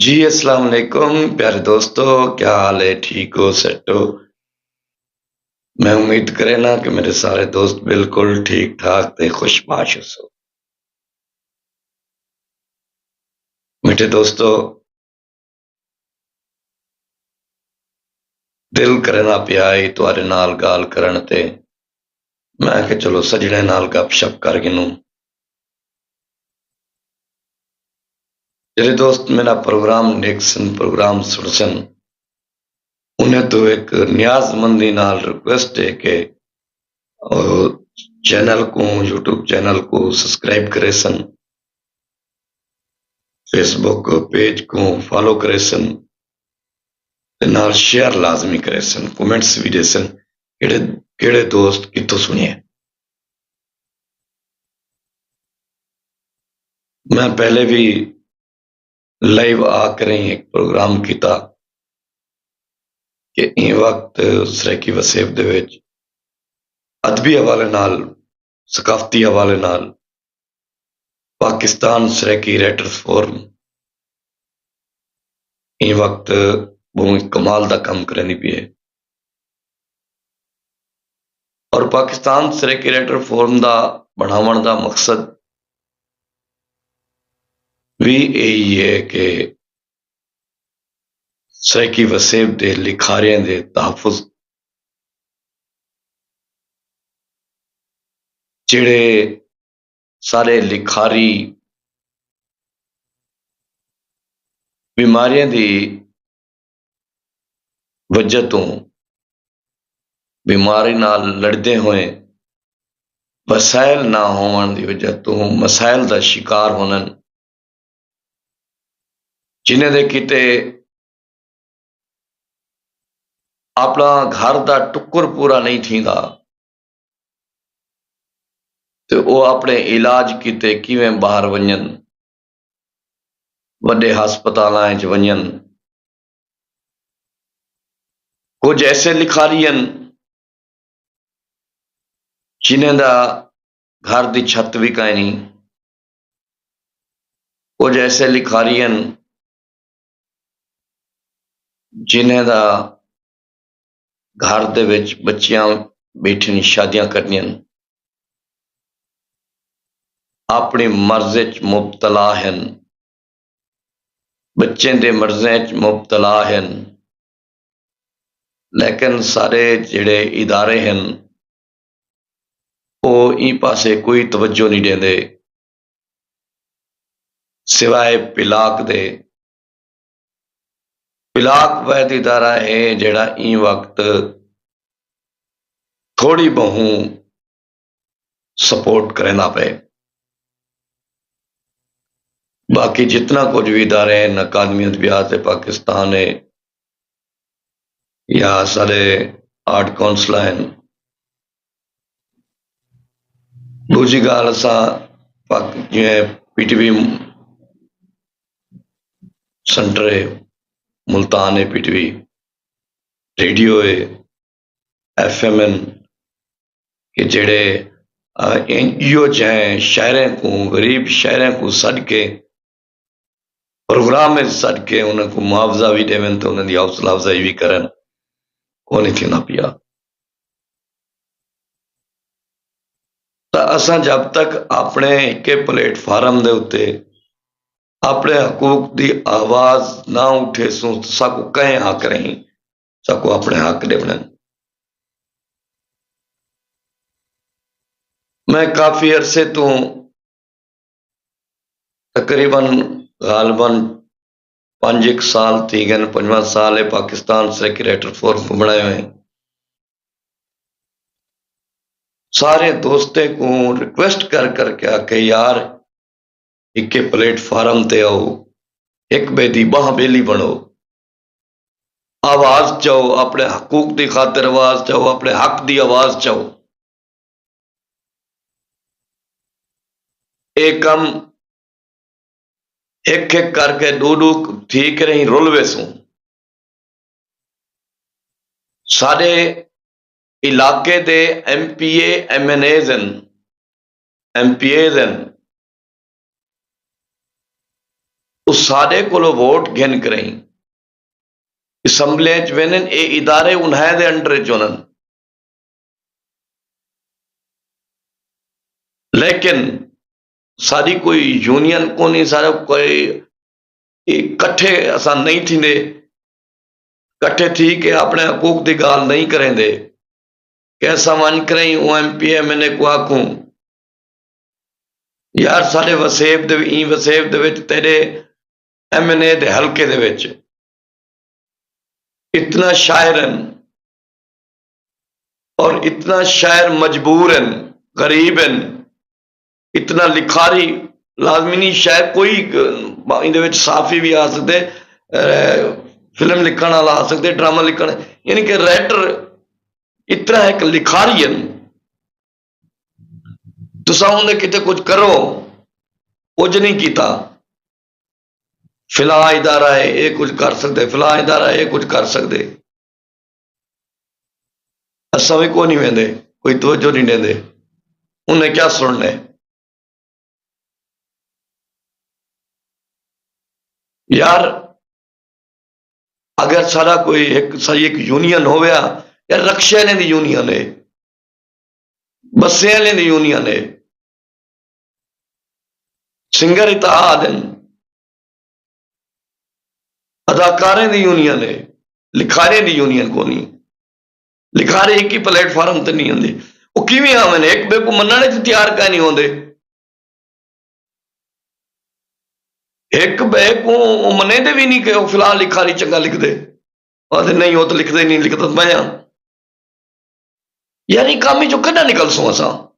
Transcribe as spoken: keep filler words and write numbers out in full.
جی السلام علیکم پیارے دوستو، کیا حال ہے؟ ٹھیک ہو؟ سیٹ ہو؟ میں امید کرے نا کہ میرے سارے دوست بالکل ٹھیک ٹھاک تے خوش باش ہو سو۔ میٹھے دوستو، دل کرنا پیا ہے تہاڈے نال گال کرن تے۔ میں کہ چلو سجنے نال گپ شپ کر گنوں۔ جڑے دوست میرا پروگرام ڈیکھسن، پروگرام سنسن، انہیں تو ایک نیاز مندی نال ریکویسٹ ہے کہ چینل کو، یوٹیوب چینل کو سبسکرائب کرے سن، فیس بک پیج کو فالو کرے سن، نال شیئر لازمی کرے سن، کمنٹس بھی دے سن۔ کہڑے کہڑے دوست کتوں سنیے؟ میں پہلے بھی لائیو آ کریں ایک پروگرام کیتا کہ این وقت سرائیکی وسیب دے وچ ادبی حوالے نال، ثقافتی حوالے نال پاکستان سرائیکی رائٹرز فورم این وقت بہوں کمال دا کم کریندی پئی ہے۔ اور پاکستان سرائیکی رائٹر فورم دا بناون دا مقصد بھی یہی ہے کہ سرائیکی وسیب دے لکھاریاں دے تحفظ، جڑے سارے لکھاری بیماریاں دی وجہ توں، بیماری نال لڑدے ہوئے، وسائل نہ ہوون دی وجہ توں مسائل دا شکار ہونن، جنہیں دے کیتے اپنا گھر دا ٹکر پورا نہیں تھیندا تے او اپنے علاج کیتے کیویں باہر ونجن، وڈے ہسپتالاں وچ ونجن۔ کجھ ایسے لکھاری ہن جنہیں دا گھر دی چھت وی کائنی۔ کجھ ایسے لکھاری ہن جنہیں دا گھر دے وچ بچیاں بیٹھن، شادیاں کرنیاں، اپنی مرض وچ مبتلا ہن، بچیں دے مرضیں وچ مبتلا ہن، لیکن سارے جڑے ادارے ہن او ایں پاسے کوئی توجہ نہیں ڈیندے سوائے پلاک دے۔ پلاک واحد ادارہ ہے جڑا ایں وقت تھوڑی بہوں سپورٹ کریندا پئے۔ باقی جتنا کجھ وی ادارے ہن، اکادمی ادبیات پاکستان ہے یا سارے آرٹ کونسل ہن، ݙوجھی ڳالھ اساں پاک جیویں پی ٹی وی سینٹر ہے، ملتان ہے، پی ٹی وی ریڈیو ہے، ایف ایم ہن کہ جیڑھے ایہو جہیں شاعریں کوں، غریب شاعریں کوں سݙ کے، پروگرام وچ سݙ کے انہاں کوں معاوضہ وی ݙیون تے انہاں دی حوصلہ افزائی وی کرن، او نہیں تھیندا پیا۔ تاں اساں جب تک اپݨے ہکے پلیٹ فارم دے اتے اپݨے حقوق دی آواز نہ اٹھیسوں تاں ساکوں کہیں حق نہیں، ساکوں اپݨے حق ݙیوݨن۔ میں کافی عرصے توں تقریبا غالبا پنج ہک سال تھی ڳئن، پنجواں سال ہے پاکستان سرائیکی رائٹر فورم کوں بݨائے ہوئے۔ سارے دوستیں کوں ریکویسٹ کر کر کے آکھے یار ہکے پلیٹ فارم تے آؤ، ہک ٻئے دی ٻانہہ ٻیلی بݨو، آواز چاؤ، اپݨے حقوق دی خاطر آواز چاؤ، اپݨے حق دی آواز چاؤ۔ اے کم ہک ہک کر کے ݙو ݙو تھی کریں رل ویسوں۔ ساݙے علاقے دے ایم پی اے، ایم این ایز ہن، ایم پی ایز ہن، اساݙے کولو ووٹ گھن کریں اسمبلیاں اچ ویندن، اے ادارے انہائیں دے انڈر اچ ہونن۔ لیکن ساݙی کوئی یونین کونی، ساݙا کوئی اکٹھے اساں نہیں تھیندے، اکٹھے تھی کے اپݨے حقوق دی ڳالھ نہیں کریندے کہ اساں ونڄ کریں او M P M N A کوں آکھوں، یار ساݙے وسیب دے ایں وسیب دے وچ تیݙے ایم این اے دے حلقے دے وچ اتنا شاعر ہن اور اتنا شاعر مجبور ہن، غریب ہن، اتنا لکھاری لازمی نہیں، شاعر کوئی ایندے وچ صحافی بھی آ سکدے، فلم لکھن والا آ سکدے، ڈرامہ لکھن، یعنی کہ رائٹر اتنا ایک لکھاری ہن۔ تساں اوندے کیتے کچھ کرو، کچھ نہیں کیتا۔ فلاں ادارہ ہے اے کچھ کر سکدے، فلاں ادارہ ہے اے کچھ کر سکدے۔ اساں وی کوئی نہیں ویندے، کوئی توجہ نہیں ڈیندے۔ انہیں کیا سننے؟ یار، اگر سارا کوئی ایک ساری ایک یونین ہویا، یا رکشے نے دی یونین ہے، بسیں والے دی یونین ہے، سنگر اتحاد ہیں، اداکاریں دی یونین ہے، لکھاریں دی یونین کونی۔ لکھارے ایک ہی پلیٹ فارم تے نہیں ہوندے۔ وہ کیویں آون؟ ایک بے کو مننے تے تیار کا نہیں ہوندے۔ ایک بے کو وہ منے دے بھی نہیں کہ وہ فی الحال لکھاری چنگا لکھ دے۔ آدھے نہیں، وہ تو لکھ دے نہیں، لکھ دے میں ہاں۔ یعنی کام جو کڈا نکل سوں اساں؟